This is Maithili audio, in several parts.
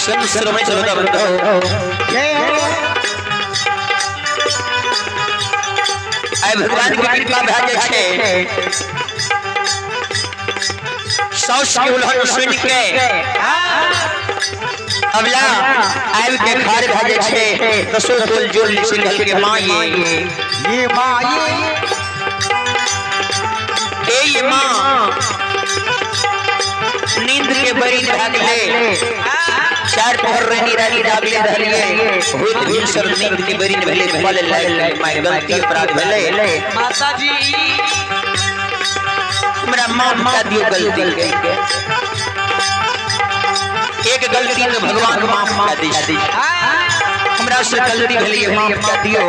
संत श्रोमणी श्रोता बंधु, आइ भगवान के कृपा भए जाइ छै। साउस के उलहन सुनि के अबला आबि के खाड़ भए जाइ छै। दसो टोल जोड़ ली सिंघल के माँ ये माँ ये ए ये माँ नींद के बरी भए गेलै। चार पहर रही रानी जागले रहलिए, होइत भिनसर नींद के बरी भेलै। पल लागि माय गलती अपराध भेलै। माता जी हमरा माफ कऽ दियौ गलती के। एक गलती तो भगवान माफ कऽ दै छै, हमरा से गलती भेलै माफ कऽ दियौ।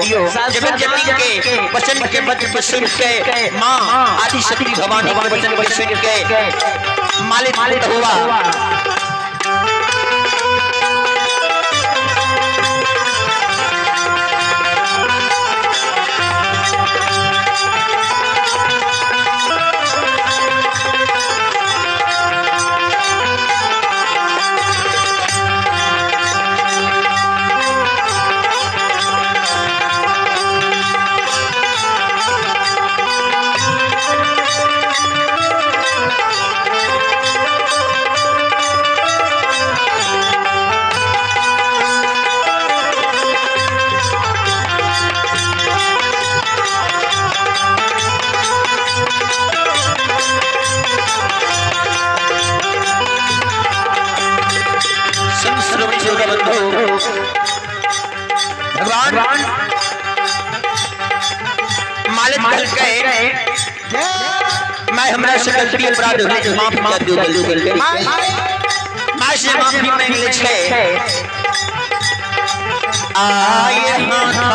जगत जननी के वचन के वचन सुन के माँ आदि शक्ति भवानी के वचन के सुन के मालिक हुआ। भगवान मालिक कहलकै मैं हमरा से गलती अपराध होलै माफ कर दियो गलती। माय से माफी मांगले छै। आए हाथा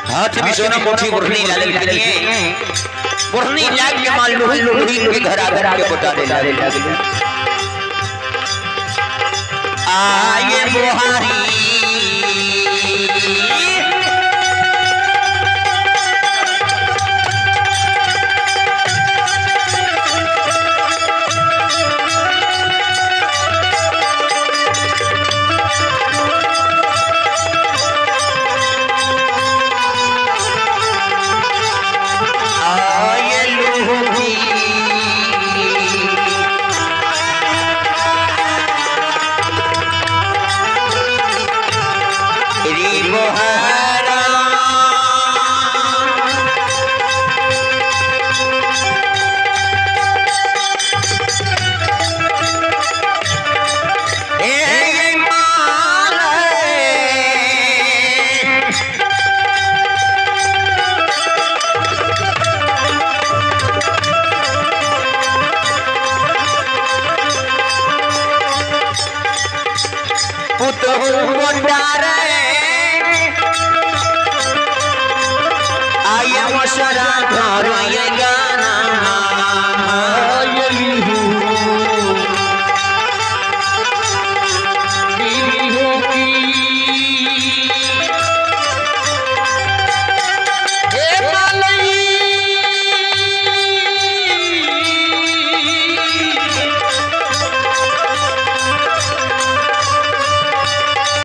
हाथ में सोना मुट्ठी बुढ़नी लाल लिए बुढ़नी लाग के माल लोही लोही के घर आ घर के बता दे लागले। आए बुहारी राजा राघव।